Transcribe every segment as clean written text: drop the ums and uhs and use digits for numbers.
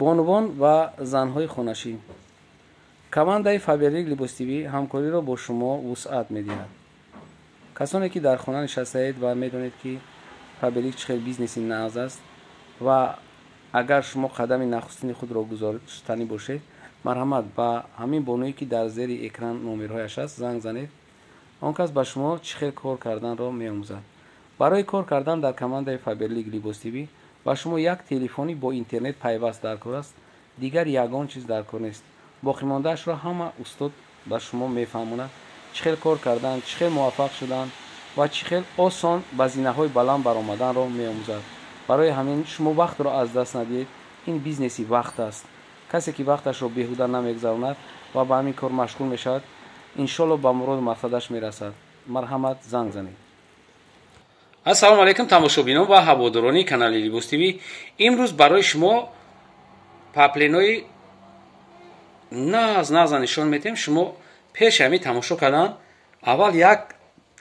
Бонувон ва занҳои хонашӣ, командаи Фаберлик Либос ТВ ҳамкориро бо шумо вусъат медиҳад. Касоне ки дар хона нишастаед ва медонед, ки Фаберлик чӣ хел бизнеси нағз аст, ва агар шумо қадами нахустини худро гузоштанӣ бошед, марҳамат, ба ҳамин бонуе, ки дар зери экран номерҳояш аст, занг занед. Он кас ба шумо чӣ хел кор карданро меомӯзад. Барои кор кардан дар командаи Фаберлик Либос ТВ ба шумо як телефони бо интернет пайваст дар кор аст, дигар ягон чиз дар кор нест. Боқимондаашро ҳама устод ба шумо мефаҳмонад: чӣ хел кор кардан, чӣ хел муваффақ шудан ва чӣ хел осон ба зинаҳои баланд баромаданро меомӯзад. Барои ҳамин шумо вақтро аз даст надиҳед. Ин бизнеси вақт аст. Касе ки вақташро беҳуда намегузаронад ва ба ҳамин кор машғул мешавад, иншолло, ба муроду мақсадаш мерасад. Марҳамат, занг занед. Ассалому алайкум, тамошобинон ва ҳаводорони канали Либос ТВ. Имрӯз барои шумо поплинои нағз нағза нишон медиҳем. Шумо пеши ҳамин тамошо кардан аввал як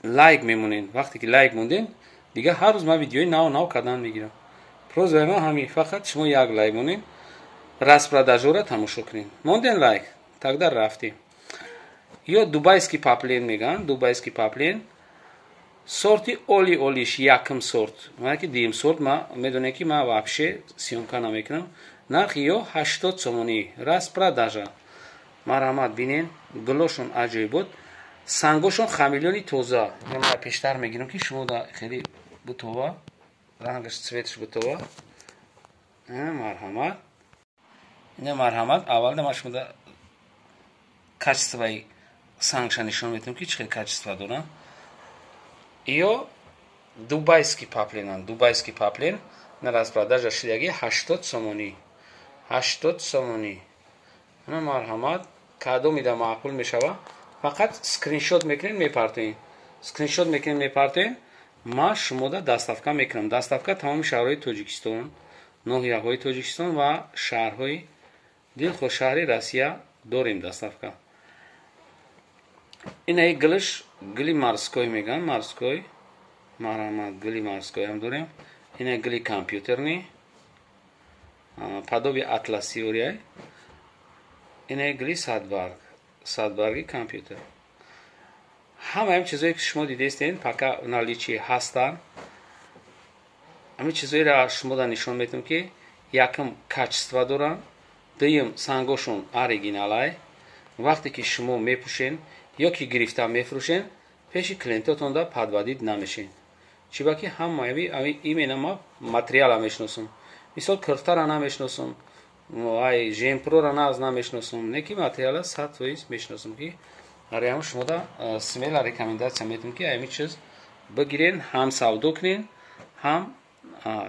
лайк мемонед. Вақте ки лайк мондем, дигар ҳар рӯз ман видеои нав нав кардан мегирам. Просьбаи ман ҳамин: фақат шумо як лайк монед, распродажора тамошо кунед. Монден лайк? Тогда рафтем. Ё дубайский поплин мегӯянд. Дубайский поплин сорти оли олиш, якм сорт, ки дуюм сорт ма медонем, ки ма вообще съёмка намекунам. Нархи ё 80 сомонӣ, распродажа. Марҳамат, бинен, гулошон аҷоибот, сангошон хамелеони тоза. Ма пештар мегирам, ки шумо да хеле бутова, рангаш, цветаш бутова. Марҳамат, ина, марҳамат. Аввалда ма шумо да качествои сангша нишон медиҳам, ки чӣ хел качество доранд. Ё дубайский поплинанд. Дубайский поплин на распродажа шидаги, 80 сомонӣ, 80 сомонӣ. Ана, марҳамат, кадомида маъқул мешава, фақат скриншот мекунед, мепартоед, скриншот мекунед, мепартоед, ма шумода доставка мекунам. Доставка тамоми шаҳрҳои Тоҷикистон, ноҳияҳои Тоҷикистон ва шаҳрҳои дилхоҳ шаҳри Россия дорем доставка. Инаи гилиш гили морской мегӯянд, морской. Марҳамат, гили морской ҳам дорем. Ина гили компютерный, подобие атласи ориай. Инаи гили садбарг, садбарги компютер. Ҳамаам чизое, ки шумо дидестен, пока наличии ҳастанд. Ҳамин чизоеро шумода нишон медиҳам, ки якум, качество доранд, дуюм, сангошон оригиналай. Вақте ки шумо мепӯшен ё ки гирифта мефурӯшен, пеши клиентотонда подводить намешен. Чиба ки ҳамаи именно ма материала мешиносам. Мисол, киртара намешиносам, ай жемпрора нағз намешиносам, не ки материала 100% мешиносам, ки араям шумода смело рекомендация медиҳам, ки ами чиз бигирен, ҳам савдо кунен, ҳам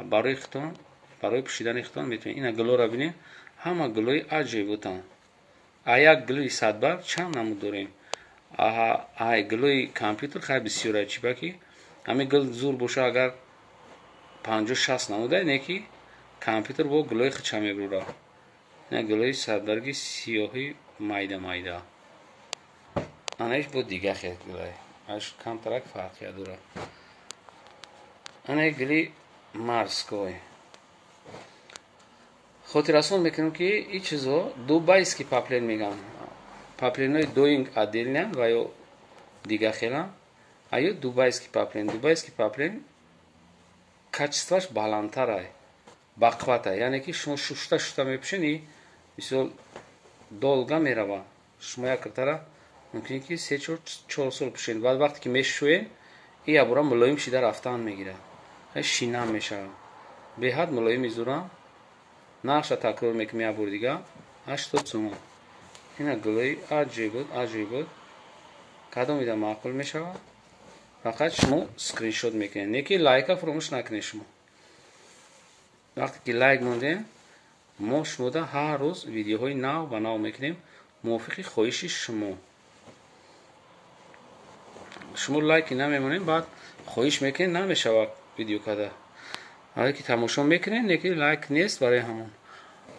барои худтон, барои пӯшидани худтон метавонед. Ина гулоро бинед, ҳама гулои аҷоибутан. А як гулои садбарг чанд намуд дорем. Ай гулои компютер хай бисёра, чиба ки ҳамин гул зур боша, агар 50-60 намуда, не ки компютер бо гулои худша мебурад. Ина гулои садбарги сиёҳи майда майда, анаиш бо дига хел гулай, аш камтарак фарқия дорад. Анаи гули морской. Хотиррасон мекунем, ки ин чизо дубайский поплин мегӯянд. Поплинои доинг отдельно ва ё дига хелам, а ё дубайский поплин. Дубайский поплин качествоаш баландтарай, бақвата, яъне ки шумо шушта шушта мепӯшед и мисол долго мерава. Шумо як киртара мумкин ки се чор сол пӯшед, баъд вақте ки мешӯед, и ябора мулоим шида рафтан мегирад, шинам мешавад, беҳад мулоими зура. Нархша такрор мекунем як бори дига: 80 сомон. Ина гулои аҷоибот, аҷоибот. Кадомида маъқул мешавад, фақат шумо скриншот мекунед, не ки лайка фуромӯш накунед. Шумо вақте ки лайк мондем, мо шумода ҳар рӯз видеоҳои нав ба нав мекунем мувофиқи хоҳиши шумо. Шумо лайки намемонем, баъд хоҳиш мекунед, намешавад видео карда. Ҳале ки тамошо мекунед, не ки лайк нест. Барои ҳамон,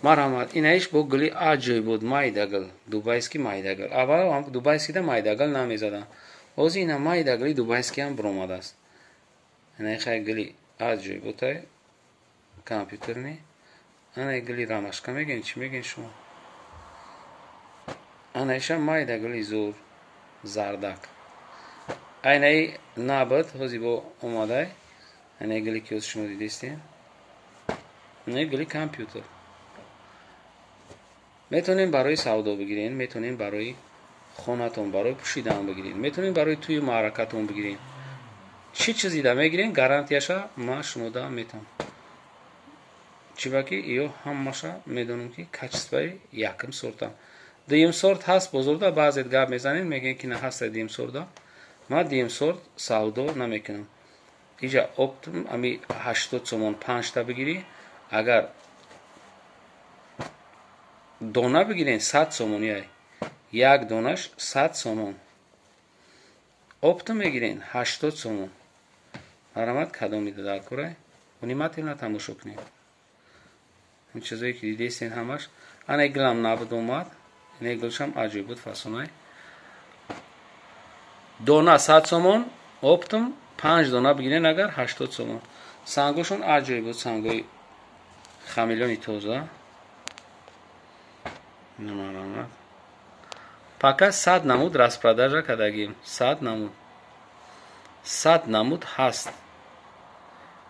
марҳамат, инаиш бо гули аҷоибот, майдагул, дубайский майдагул. Аввал дубайскида майдагул намезаданд, ҳозир ина майдагули дубайскиам биромадааст. Инаи хай гули аҷоиботай компютерный. Ана гули рамашка мегӯен, чӣ мегӯен шумо? Ана иша майда гули зур зардак. Айнаи набуд, ҳози бо омадай. Айнаи гули ки ҳози шумо дидистем. Айнаи гули компютер. Метавонем барои савдо бигирем, метавонем барои хонатон, барои пӯшидан бигирем, метавонем барои тӯи маъракатон бигирем. Чӣ чизе мегирем, гарантияша ман шумода метавонам. Чибаки ё ҳамаша медонам ки качествои якум сортам. Дуюм сорт ҳаст бозорда, баъзет гап мезанед, мегӯем ки на ҳаста дуюм сорта. Ман дуюм сорт савдо намекунам. Иҷа оптом ами 80 сомон 5 та бигирӣ, агар дона бигирен 100 сомон яй. Як донаш 100 сомон. Оптом мегирен 80 сомон. Марамат кадоми дар курай? Внимательно тамошо кунед. Ин чизое ки дидестен ҳамаш. Ана гилам набуд омад. Ина гилшам аҷоиб буд фасонай. Дона 100 сомон, оптом 5 дона бигирен агар 80 сомон. Сангошон аҷоиб буд, сангои хамелеони тоза. Намарамат. Пока 100 намуд распродажа кардагим. 100 намуд. 100 намуд ҳаст.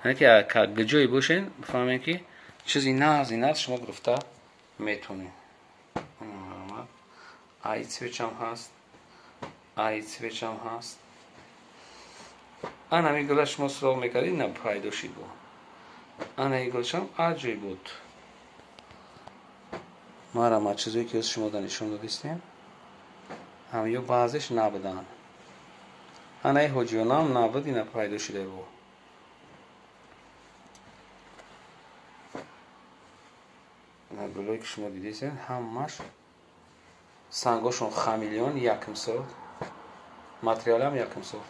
Яъне ки ҷое бошен, бифаҳмем ки чизи нази наз шумо гирифта метавонед. Ай цвечам ҳаст. Ай цвечам ҳаст. Ана ми гула шумо суроғ мекардед, на пайдо шид бо. Ана и гулшам аҷоиб буд. Марама чизое ки шумо да нишон додистем, ҳам ё баъзеш набуданд. Ана и ҳоҷиёнам набуд, ина пайдо шида бо. Гулое ки шумо дидесен, ҳамаш сангошон хамелеон якум сорт, материалам якум сорт.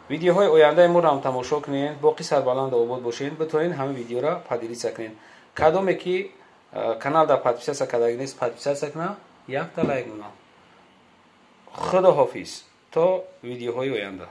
Видеоҳои ояндаи моро ҳам тамошо кунед, боқӣ сарбаланду обод бошед, битавонед ҳамин видеоро поделиться кунед. Кадоме ки канал дар подписаться кардаги нест, подписаться кунад, якта лайк монад. Худо ҳофиз то видеоҳои оянда.